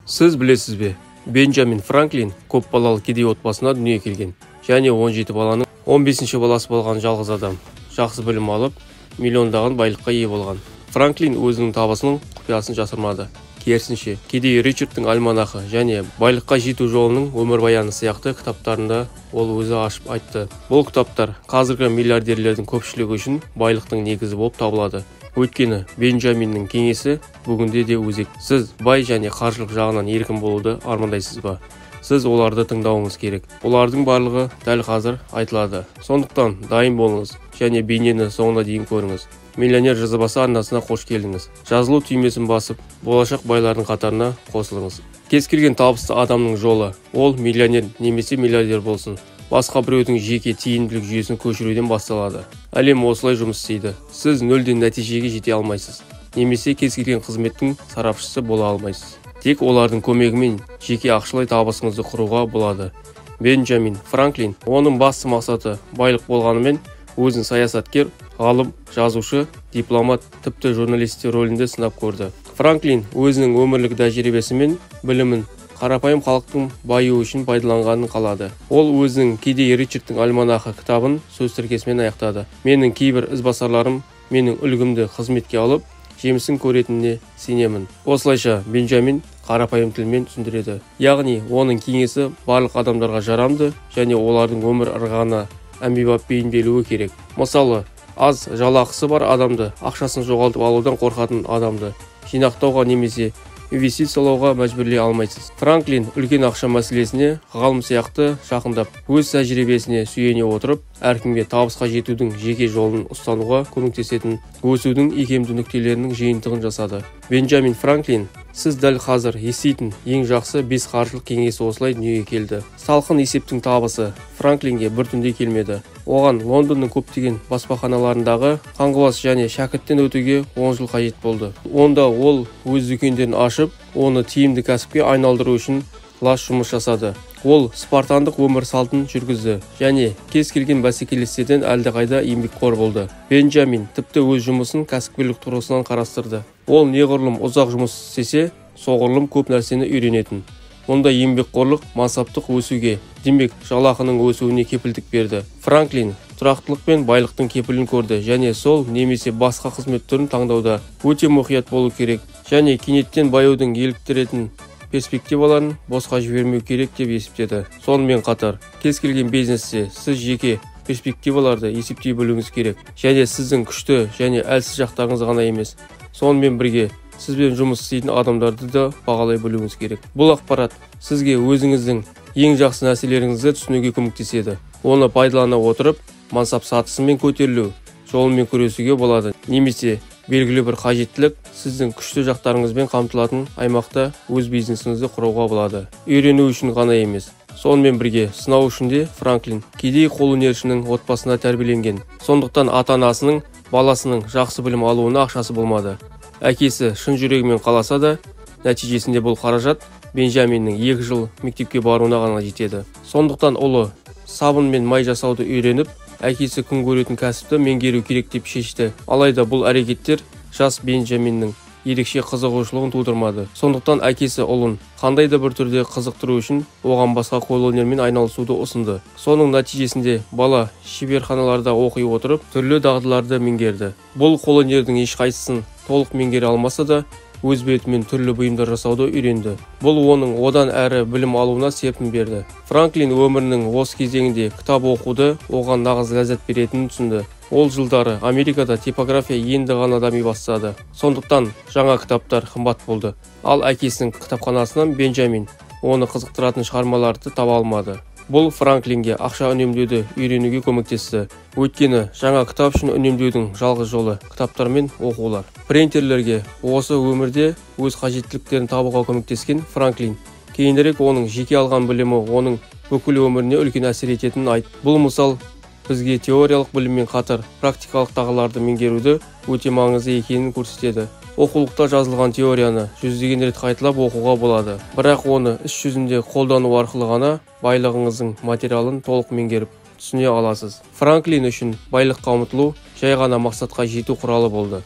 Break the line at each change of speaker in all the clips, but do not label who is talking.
Сіз білесіз бе, Бенджамин Франклин көп балалы кедей отбасына дүниеге келген және 17 баланың 15-ші баласы болған жалғыз адам. Жақсы білім алып, миллиондаған байлыққа ие болған. Франклин өзінің табысының құпиясын жасырмады. Керісінше, кедей Ричардтың альманахы және байлыққа жету жолының өмірбаяны сияқты кітаптарында ол өзі ашып айтты. Бұл кітаптар қазіргі миллиардерлердің көпшілігі үшін байлықтың негізі болып табылады. Өйткені Бенджаминнің кеңесі бүгінде де өзек. Сіз бай және қаржылық жағынан еркін болуды армандайсыз ба? Сіз оларды тыңдауыңыз керек. Олардың барлығы дәл қазір айтылады. Сондықтан дайын болыңыз және бейнені соңына дейін көріңіз. Миллионер жазбасы арнасына қош келдіңіз. Жазылу түймесін басып, болашақ байлардың қатарына қосылыңыз. Кез келген табысты адамның жолы, ол миллионер немесе миллиардер болсын, басқа біреудің жеке тиімділік жүйесін көшіруден басталады. Әлем осылай жұмыс істейді. Сіз нөлден нәтижеге жете алмайсыз, немесе кез келген қызметтің сарапшысы бола алмайсыз. Тек олардың көмегімен жеке ақшалай табысыңызды құруға болады. Бенджамин Франклин, оның басты мақсаты байлық болғанымен, өзін саясаткер, ғалым, жазушы, дипломат, тіпті журналистер рөлінде сынап көрді. Франклин өзінің өмірлік тәжірибесі мен білімін қарапайым халықтың баюы үшін пайдаланғанын қалады. Ол өзінің кедей Ричардтың альманахы кітабын сөз тіркесімен аяқтады. Менің кейбір ізбасарларым менің үлгімді қызметке алып, жемісін көретініне сенемін. Осылайша Бенджамин қарапайым тілмен түсіндіреді. Яғни оның кеңесі барлық адамдарға жарамды және олардың өмір ырғағына әмбебап бейімделуі керек. Мысалы, аз жалақысы бар адамды, ақшасын жоғалтып алудан қорқатын адамды жинақтауға немесе инвестициялауға мәжбүрлей алмайсыз. Франклин үлкен ақша мәселесіне ғалым сияқты жақындап, өз тәжірибесіне сүйене отырып, әркімге табысқа жетудің жеке жолын ұстануға көмектесетін өсудің икемді нүктелерінің жиынтығын жасады. Бенджамин Франклин, сіз дәл қазір еститін ең жақсы 5 қаржылық кеңесі осылай дүниеге келді. Салқын есептің табысы Франклинге бір түнде келмеді. Оған Лондонның көптеген баспаханаларындағы қаңғыбас және шәкірттен өтуге 10 жыл қажет болды. Онда ол өз дүкендерін ашып, оны тиімді кәсіпке айналдыру үшін лас жұмыс жасады. Ол спартандық өмір салтын жүргізді және кез келген бәсекелестерден әлдеқайда еңбекқор болды. Бенджамин тіпті өз жұмысын кәсіпкерлік тұрғысынан қарастырды. Ол неғұрлым ұзақ жұмыс істесе, соғұрлым көп нәрсені үйренетін. Мұндай еңбекқорлық мансаптық өсуге, демек жалақының өсуіне кепілдік берді. Франклин тұрақтылық пен байлықтың кепілін көрді және сол немесе басқа қызмет түрін таңдауда өте мұқият болу керек және кенеттен баюдың еліктіретін перспективаларын босқа жібермеу керек деп есептеді. Сонымен қатар, кез келген бизнесте сіз жеке перспективаларды есептей білуіңіз керек және сіздің күшті және әлсіз жақтарыңыз ғана емес, сонымен бірге сізбен жұмыс істейтін адамдарды да бағалай білуіңіз керек. Бұл ақпарат сізге өзіңіздің ең жақсы нәрселеріңізді түсінуге көмектеседі. Оны пайдалана отырып, мансап сатысымен көтерілу жолымен күресуге болады немесе белгілі бір қажеттілік сіздің күшті жақтарыңызбен қамтылатын аймақта өз бизнесіңізді құруға болады. Үйрену үшін ғана емес, сонымен бірге сынау үшін де Франклин кедей қолөнершінің отбасына тәрбиеленген. Сондықтан ата-анасының баласының жақсы білім алуына ақшасы болмады. Әкесі шын жүрегімен қаласа да, нәтижесінде бұл қаражат Бенджаминнің 2 жыл мектепке баруына ғана жетеді. Сондықтан ұлы сабын мен май жасауды үйреніп, әкесі күн көретін кәсіпті меңгеру керек деп шешті. Алайда бұл әрекеттер жас Бенджаминнің ерекше қызығушылығын тудырмады. Сондықтан әкесі ұлын қандай да бір түрде қызықтыру үшін оған басқа қолөнермен айналысуды ұсынды. Соның нәтижесінде бала шеберханаларда оқи отырып, түрлі дағдыларды меңгерді. Бұл қолөнердің ешқайсысын толық меңгере алмаса да, өз бетімен түрлі бұйымдар жасауды үйренді. Бұл оның одан әрі білім алуына серпін берді. Франклин өмірінің осы кезеңінде кітап оқуды оған нағыз ләззат беретінін түсінді. Ол жылдары Америкада типография енді ғана дами бастады. Сондықтан жаңа кітаптар қымбат болды. Ал әкесінің кітапханасынан Бенджамин оны қызықтыратын шығармаларды таба алмады. Бұл Франклинге ақша үнемдеуді үйренуге көмектесті. Өйткені жаңа кітап үшін үнемдеудің жалғыз жолы кітаптар мен оқулар. Принтерлерге осы өмірде өз қажеттіліктерін табуға көмектескен Франклин кейінірек оның жеке алған білімі оның бүкіл өміріне үлкен әсер ететінін айтты. Бұл мысал бізге теориялық біліммен қатар практикалық дағдыларды меңгеруді өте маңызды екенін көрсетеді. Оқулықта жазылған теорияны жүздеген рет қайталап оқуға болады, бірақ оны іс жүзінде қолдану арқылы ғана байлығыңыздың материалын толық меңгеріп түсіне аласыз. Франклин үшін байлыққа ұмтылу жай ғана мақсатқа жету құралы болды.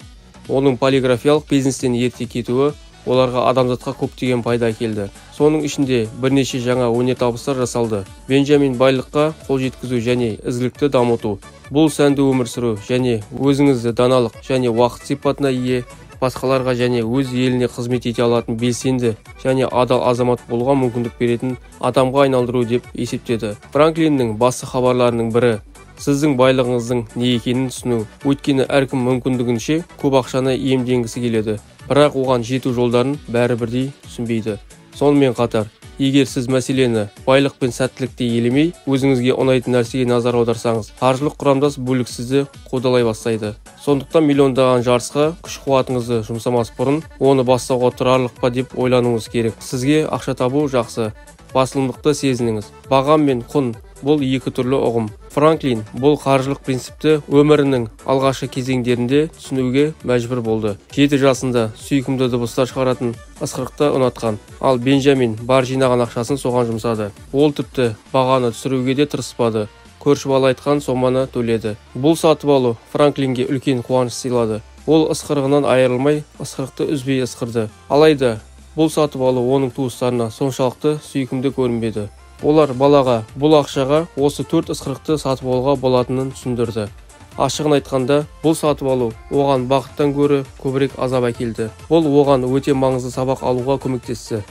Оның полиграфиялық бизнестен ерте кетуі оларға адамзатқа көптеген пайда әкелді. Соның ішінде бірнеше жаңа өнертабыстар жасалды. Бенджамин байлыққа қол жеткізу және ізгілікті дамыту, бұл сәнді өмір сүру және өзіңізді даналық және уақыт сипатына ие, басқаларға және өз еліне қызмет ете алатын белсенді және адал азамат болуға мүмкіндік беретін адамға айналдыру деп есептеді. Франклиннің басты хабарларының бірі сіздің байлығыңыздың не екенін түсіну. Өйткені әркім мүмкіндігінше көп ақшаны иемденгісі келеді, бірақ оған жету жолдарын бәрі бірдей түсінбейді. Сонымен қатар, егер сіз мәселені байлық пен сәттілікті елемей, өзіңізге ұнайтын нәрсеге назар аударсаңыз, қаржылық құрамдас бөлік сізді қудалай бастайды. Сондықтан миллиондаған жарысқа күш-қуатыңызды жұмсамас бұрын, оны бастауға тұрарлық па деп ойлануыңыз керек. Сізге ақша табу жақсы, басылымдықты сезініңіз. Бағам мен құн бұл екі түрлі ұғым. Франклин бұл қаржылық принципті өмірінің алғашқы кезеңдерінде түсінуге мәжбүр болды. 7 жасында сүйкімді дыбыстар шығаратын ысқырықты ұнатқан, ал Бенджамин бар жинаған ақшасын соған жұмсады. Ол тіпті бағаны түсіруге де тырыспады. Көрші бала айтқан соманы төледі. Бұл сатып алу Франклинге үлкен қуаныш сыйлады. Ол ысқырығынан айырылмай, ысқырықты үзбей ысқырды. Алайда бұл сатып алу оның туыстарына соншалықты сүйкімді көрінбеді. Олар балаға бұл ақшаға осы 4 ысқырықты сатып алуға болатынын түсіндірді. Ашығын айтқанда, бұл сатып алу оған бақыттан гөрі көбірек азап әкелді. Бұл оған өте маңызды сабақ алуға көмектесті.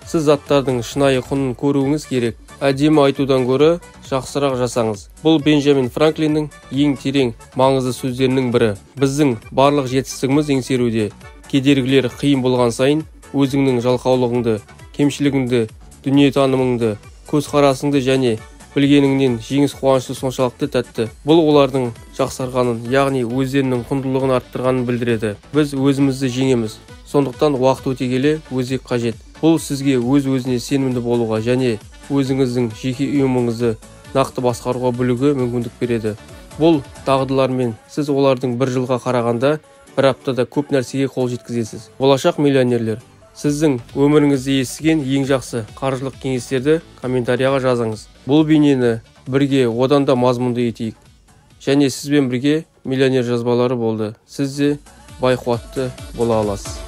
Сіз заттардың шынайы құнын көруіңіз керек. Әдемі айтудан гөрі жақсырақ жасаңыз. Бұл Бенджамин Франклиннің ең терең маңызды сөздерінің бірі. Біздің барлық жетістігіміз еңсеруде. Кедергілер қиын болған сайын өзіңнің жалқаулығыңды, кемшілігіңді, дүниетанымыңды, көзқарасыңды және білгеніңнен жеңіс қуанышы соншалықты тәтті. Бұл олардың жақсарғанын, яғни өздерінің құндылығын арттырғанын білдіреді. Біз өзімізді жеңеміз. Сондықтан уақыт өте келе өзек қажет. Бұл сізге өз-өзіне сенімді болуға және өзіңіздің жеке ұйымыңызды нақты басқаруға білуге мүмкіндік береді. Бұл дағдылармен сіз олардың бір жылға қарағанда бір аптада көп нәрсеге қол жеткізесіз. Болашақ миллионерлер, сіздің өміріңізде естіген ең жақсы қаржылық кеңестерді комментарияға жазыңыз. Бұл бейнені бірге одан да мазмұнды етейік. Және сізбен бірге миллионер жазбалары болды. Сіз де бай қуатты бола аласыз.